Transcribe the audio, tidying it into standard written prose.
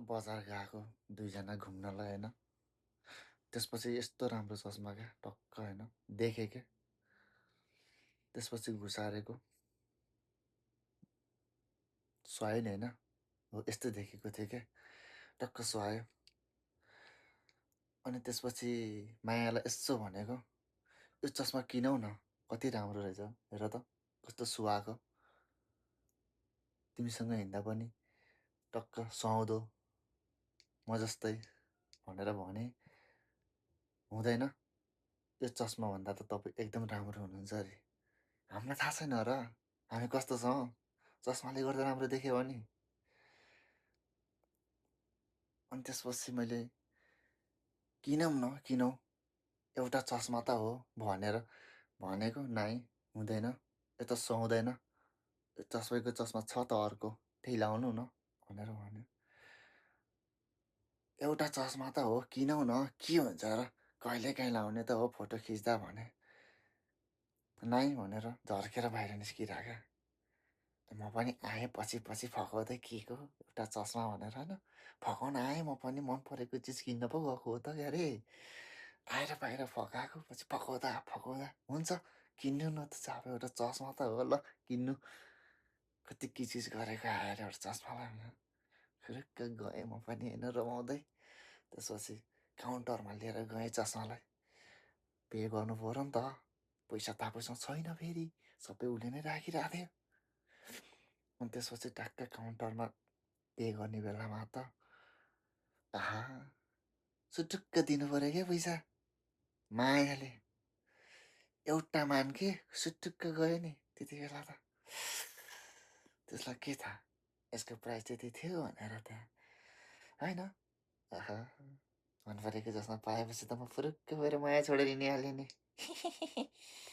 बजार गएको दुईजना घुम्नलाई होइन। त्यसपछि यस्तो राम्रो चस्मा क्या टक्क होइन देखेँ क्या। त्यसपछि घुसारेको सुहायो नि होइन। हो यस्तो देखेको थिएँ क्या टक्क सुहायो। अनि त्यसपछि मायालाई यसो भनेको यो चस्मा किनौ न कति राम्रो रहेछ हेर त कस्तो सुहाएको। तिमीसँग हिँड्दा पनि टक्क सुहाउँदो म जस्तै भनेर भने। हुँदैन यो चस्मा भन्दा त तपाईँ एकदम राम्रो हुनुहुन्छ अरे। हामीलाई थाहा छैन र हामी कस्तो छौँ चस्माले गर्दा राम्रो देख्यो भने। अनि त्यसपछि मैले किनौँ न किनौँ एउटा चस्मा त हो भनेर भनेको नाइ हुँदैन यो त सुहाउँदैन। यो तपाईँको चस्मा छ त अर्को त्यही लाउनु न भनेर भन्यो। एउटा चस्मा त हो किनौँ न के हुन्छ र कहिलेकाहीँ लाउने त हो फोटो खिच्दा भने। नाइ भनेर झर्केर बाहिर निस्किरहेको। म पनि आएँ पछि पछि फकाउँदै के को एउटा चस्मा भनेर होइन फकाउन आएँ म पनि मन परेको चिज किन्न पो गएको हो त अरे। आएर बाहिर फकाएको पछि फकाउँदा फकाउँदा हुन्छ किन्नु न त अब एउटा चस्मा त हो ल किन्नु कति चिज गरेको आएर एउटा चस्मालाई भनेर फुरुक्क गएँ म पनि होइन रमाउँदै। त्यसपछि काउन्टरमा लिएर गएँ चस्मालाई पे गर्नु पऱ्यो नि त पैसा त आफूसँग छैन फेरि सबै उसले नै राखिरहेको थियो। अनि त्यसपछि ट्याक्क काउन्टरमा पे गर्ने बेलामा त आहा सुटुक्क दिनु पऱ्यो क्या पैसा मायाले एउटा मान्के सुटुक्क गयो नि त्यति बेला त। त्यसलाई के थाहा यसको प्राइस त्यति थियो भनेर त होइन। आहा मन परेको जसमा पाएपछि त म फुरुक्क भएर माया छोडेर हिँडिहालेँ नि।